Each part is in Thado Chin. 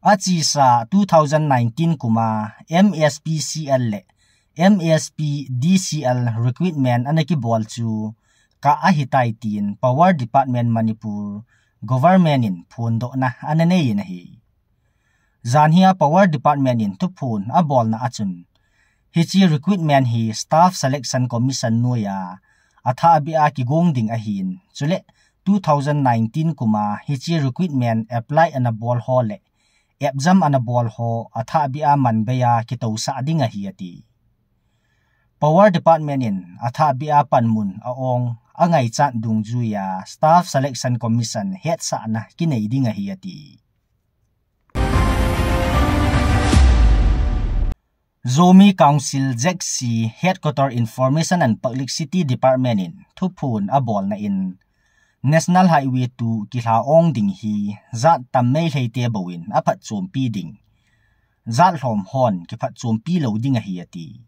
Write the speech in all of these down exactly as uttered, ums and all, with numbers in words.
Achesa two thousand nineteen kuma M S P C L le M S P D C L recruitment ana kibol chu kah ahitai tin Power Department Manipur government in phondohna ana nei in ahi. Janhia Power Department in thuphon abolna achun, hiche recruitment hi Staff Selection Commission noiya athahbeh a kigong ding ahin, chule two thousand nineteen kuma hiche recruitment apply ana bol ho le exam ana bol ho athahbeh a manbei a kitousah ding ahi ati. Power Department in athahbeh a panmun a-ong angaichat dungjuiya Staff Selection Commission hetsahna kinei ding ahi ati. Zomi Council Z C Headquarter Information and Publicity Department in thuphon abolna in National Highway two kilha-ong ding hi jat tam Meitei te bou in aphatchompi ding, jat lhom hon kiphatchompi lou ding ahi ati.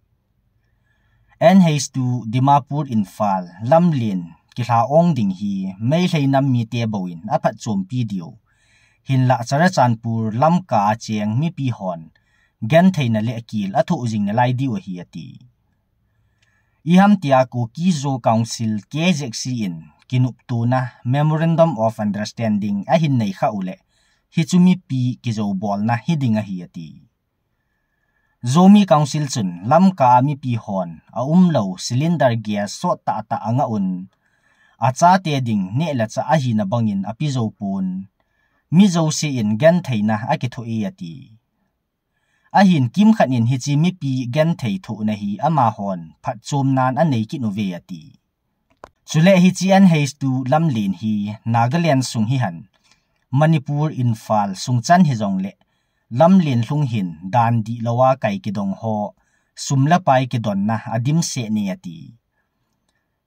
N H two Dimapur Imphal lamlen kilha-ong ding hi Meitei nam mite bou in aphatchompi diu, hinlah Churachandpur Lamka a cheng mipi hon gentheina le akil athoh jing nalai diu ahi ati. Iham tia Kuki Zo Council K Z C in kinoptona Memorandum of Understanding ahin nei khah u le, hichu mipi kijoubolna hiding ahi ati. Zomi Council chun Lamka a mipi hon aumlou cylinder gas sot tahtah angah un, achate ding neh le chah ahina bangin api jou pon, mi jouse in gentheina akithoh e ati. Ahin kimkhat in hiche mipi genthei thohna hi amahon phatchomnan anei kit uve ati. Chule hiche N H two lamlen hi Nagaland sung hihen, Manipur Imphal sung chan hijongle lamlen lhung hin dan dihlou a kai kidong ho, sum le pai kidonna adimset e ati.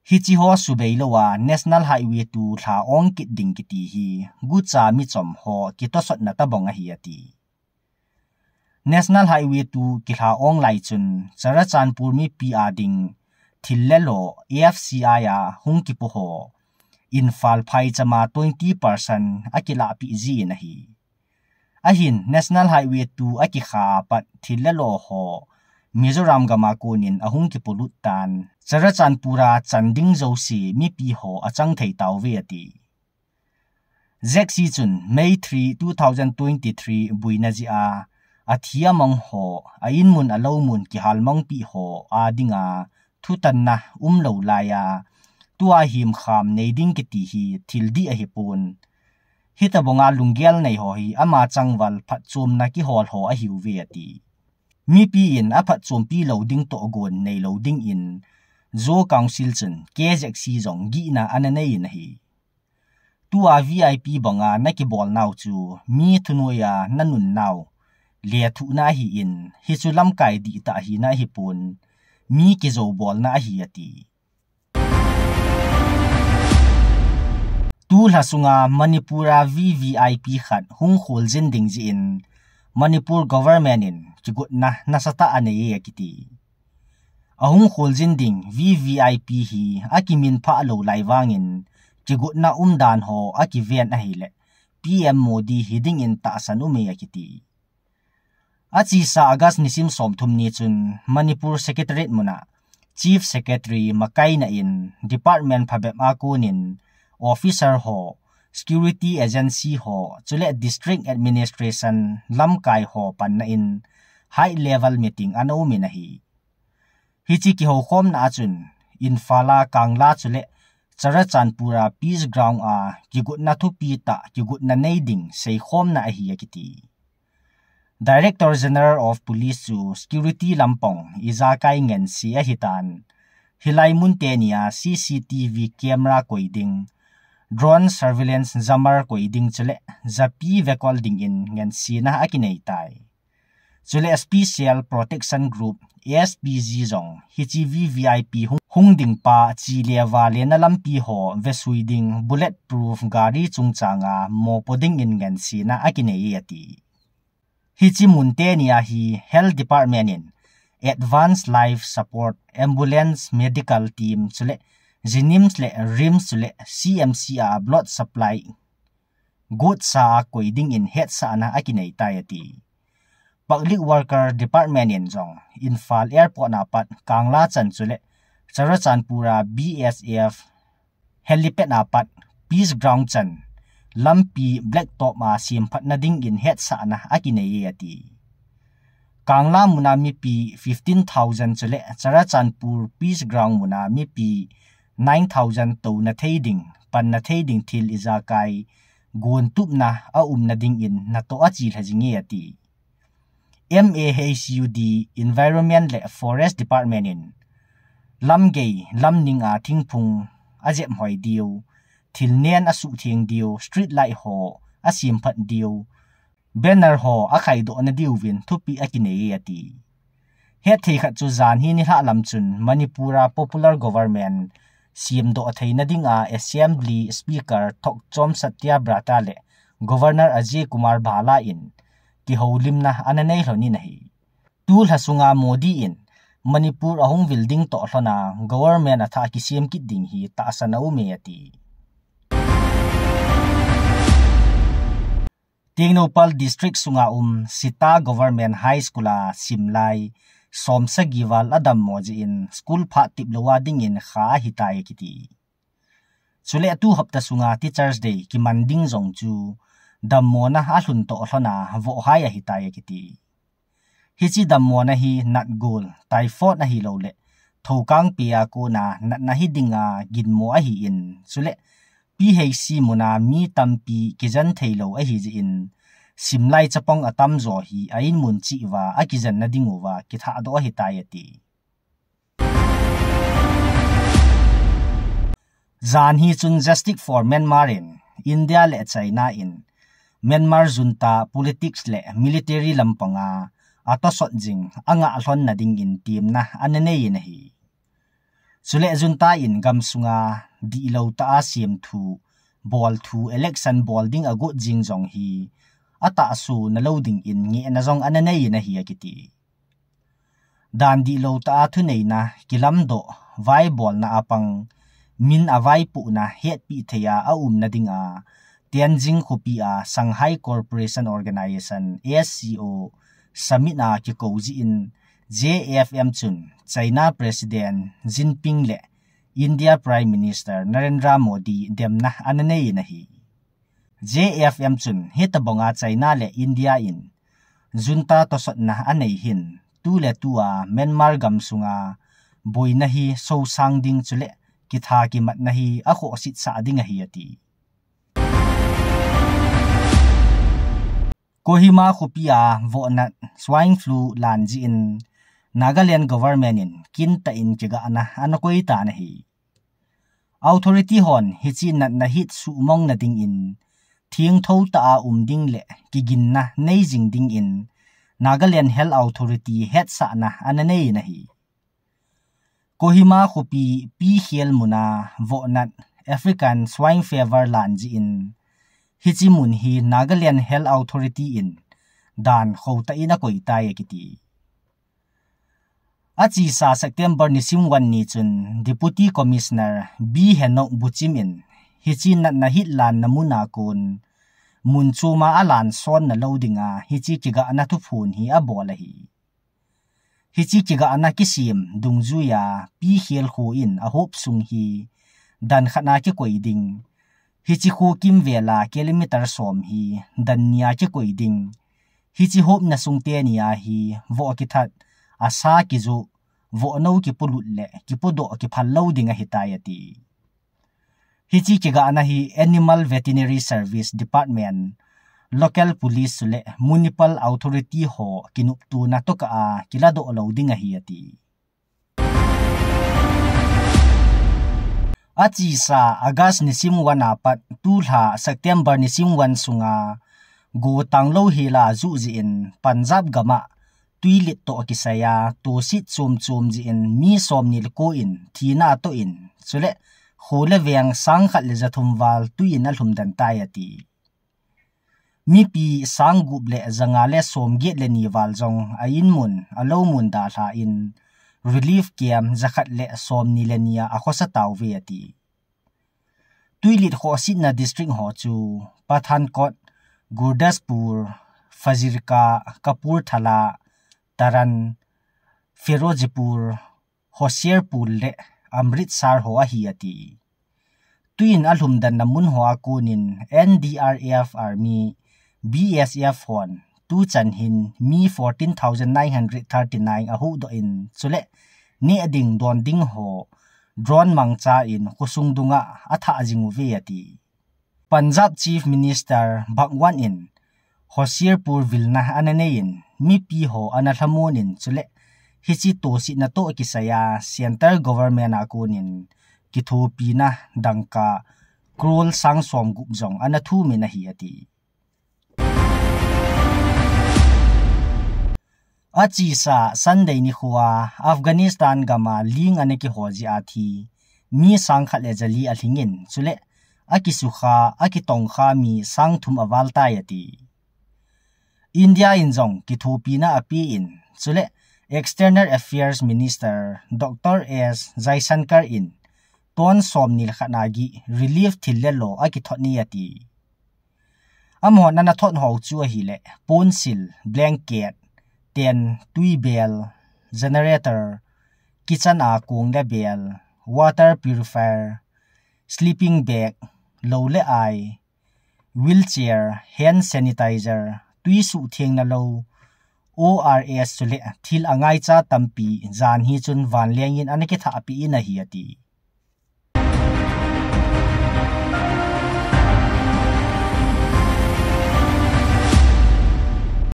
Hiche ho subei louva National Highway two lha-ong kit ding kiti hi gucha michom ho kitosotna tobang ahi ati. National Highway two kilha-ong lai chun Churachandpur mipi a ding thil le lo F C I a hung kipo ho Imphal phaichama twenty percent akilahpeh jin ahi. Ahin National Highway two akikha apat thil le lo ho Mizoram gam a konin ahung kipolut tan, Churachandpur a chan ding jouse mipi ho achang thei tauve ati. Z C chun May three, two thousand twenty-three buina jeh a athi amang ho, a-in mun alou mun kihalmangpi ho a dinga thutanna umlou laiya, tua himkham nei ding kiti hi thil dih ahipon, hitobanga lunggel nei ho hi ama changval phatchomna kihol ho ahiuve ati. Mipi in aphatchompi lou ding toh gon neilou dingin Zo Council chun K Z C jong gihna ana nei in ahi. Tua V I P banga nakibol nau chu mi thunoiya nanun nau lethuhna ahin, hichu lamkai dihtah hina ahipon, mi kijoubolna ahi ati. Tulha sunga Manipur a V V I P khat hung kholjin ding jeh in Manipur government in kigotna nasatah anei e akiti. Ahung kholjin ding V V I P hi akiminphah lou lai vangin kigotna umdan ho akiven ahile P M Modi hiding in tahsan um e akiti. Achesa August nisim somthum ni chun Manipur Secretariat muna Chief Secretary makaina in department phabep a konin officer ho, security agency ho, chule district administration lamkai ho panna in high level meeting ana um in ahi. Hiche kihoukhomna a chun Imphal a Kangla chule Churachandpur a Peace Ground a kigotna thupi tah kigotna nei ding seikhomna ahi akiti. Director General of Police chu security lampang ijakai ngense ahitan, hilai mun teni a C C T V camera koi ding, drone surveillance jammer koi ding chule japi vekol dingin ngensena akinei tai. Chule Special Protection Group, S P G jong hiche V V I P hung, hung ding pa chele vale na lampi ho vesui ding bulletproof gari chungchanga mopo dingin ngensena akinei e ati. Hiche mun teni a hi Health Department in Advanced Life Support, Ambulance, Medical Team chule JNIMS le RIMS chule C M C a blood supply gotsa a koi dingin hetsahna akinei tai ati. Public Worker Department in jong Imphal Airport a pat Kangla chan chule Churachandpur a B S F helipad a pat Peace Ground chan lampi blacktop a semphatna dingin hetsahna akinei e ati. Kangla muna mipi fifteen thousand chule Churachandpur Peace Ground muna mipi nine thousand touna thei ding, panna thei ding thil ijakai gontupna aumna dingin natoh achelha jing e ati. M A H U D, Environment le Forest Department in lamgei, lamning a thingphung ajep hoi diu, thil nen asuhtheng diu, street light ho asemphat diu, banner ho akhaidoh na diuvin thupeh akinei e ati. Hetthei khat chu jan hi nilhah lam chun Manipur a popular government semdoh theina dinga Assembly Speaker Thokchom Satyabrata le Governor Ajay Kumar Bhalla in kihoulimna ana nei lhon in ahi. Tulha sunga Modi in Manipur ahung vil ding toh lhon a government athah kisem kit ding hi tahsan aum e ati. Tengnoupal District sunga um Sita Government High School a simlai somsagi val adammo jeh in school phat tip lou a dingin kha ahitai akiti. Chule tu hapta sunga Teachers Day kiman ding jong chu dammona alhun toh lhon a vohhai ahitai akiti. Hiche dammona hi natgol, typhoid ahilouleh thokangpi a kona natna hidinga ginmo ahin, chule P H C muna mi tampi kijen theilou ahi jeh in, simlai chapang atamjo hi a-in mun cheh uva akijenna dinguva kithahdoh ahitai ati. Jan hi chun Justice for Myanmar in India le China in Myanmar junta politics le military lampanga atosot jing angah lhonna dingin temna ana nei in ahi. Chule junta in gamsunga dihlou tah a semthu, bolthu, election bol ding agot jing jong hi atahso nalou dingin ngehna jong ana nei in ahi akiti. Dan dihlou tah a thuneina, kilamdoh, vaibolna apang, min avaipohna hetpeh thei a aumna dinga Tianjin khopi a Shanghai Cooperation Organization, S C O, Summit a kikou jeh in J F M chun China President Jinping le India Prime Minister Narendra Modi demna ana nei in ahi. J F M chun hitobanga China le India in junta tosotna anei hin, tuletua Myanmar gamsunga boina hi sosang ding chule kitha kimatna hi akhohsitsah ding ahi ati. Kohima khopi a vohnat swine flu lan jeh in Nagaland government in kintah in kigahna ana koi tan ahi. Authority hon hiche natna hi suhmongna dingin thengtho tah a um ding le kiginna nei jing dingin Nagaland Health Authority hetsahna ana nei in ahi. Kohima khopi Pikhel muna vohnat African Swine Fever lan jeh in hiche mun hi Nagaland Health Authority in dan khotah in akoi tai akiti. Achesa September nisim one ni chun Deputy Commissioner B Henok Buchim in hiche natna hi lanna muna kon mun choma alan sonna lou dinga hiche kigahna thuphon hi abol ahi. Hiche kigahna kisem dungjuia Pikhel kho in ahop sung hi dan khatna kikoi ding, hiche kho kimvela kilometer som hi dan nia kikoi ding, hiche hopna sung tenia hi voh kithat, asa kijoh, vohnou kipolut le kipodoh kiphal lou ding ahitai ati. Hiche kigahna hi Animal Veterinary Service Department, Local Police le Municipal Authority ho kinoptona tokah a kiladoh lou ding ahi ati. Achesa August nisim one a pat tulha September nisim one sunga go tanglou hela ajuh jeh in Punjab gam a twilet toh kisai a toset chom chom jeh in mi somni le ko in thina atoh in, chule kho le veng sangkhat le jathum val twi in alhumden tai ati. Mipi sanggup le janga le somget le ni val jong a-in mun alou mun dalha in relief camp jakhat le somni le ni a akhosa tauve ati. Tuilit khohsitna district ho chu Pathankot, Gurdaspur, Fazirka, Kapurthala, Taran, Ferozepur, Hoshiarpur le Amritsar ho ahi ati. Tuin alhumdanna mun ho a konin N D R F Army, B S F hon tuchan hin mi fourteen thousand nine hundred thirty-nine ahuhdoh in chule neh ding don ding ho drone mangcha in khosung dunga athah jing uve ati. Punjab Chief Minister Bhagwant in Hoshiarpur vilna ana nei in mipi ho ana lhamon in chule hiche tositna toh kisaiya Centre Government a konin kithopina dangka crore sang som gup jong ana thum in ahi ati. Achesa Sunday nikhoa Afghanistan gama ling ana kihol jeh a thi mi sang khat le jali alhingin chule akisukha, akitongkha mi sang thum aval tai ati. India in jong kithopina ape in chule External Affairs Minister Doctor S Jaishankar in ton som ni le khat na gih relief thil le lo akithot ni ati. Amahon ana thot ho chu ahile ponsil, blanket, tent, tuibel, generator, kitchen a kong le bel, water purifier, sleeping bag, lo le ai, wheelchair, hand sanitizer, tui suhthengna lo, O R S chule thil angaicha tampi jan hi chun vanleng in ana kithahpeh in ahi ati.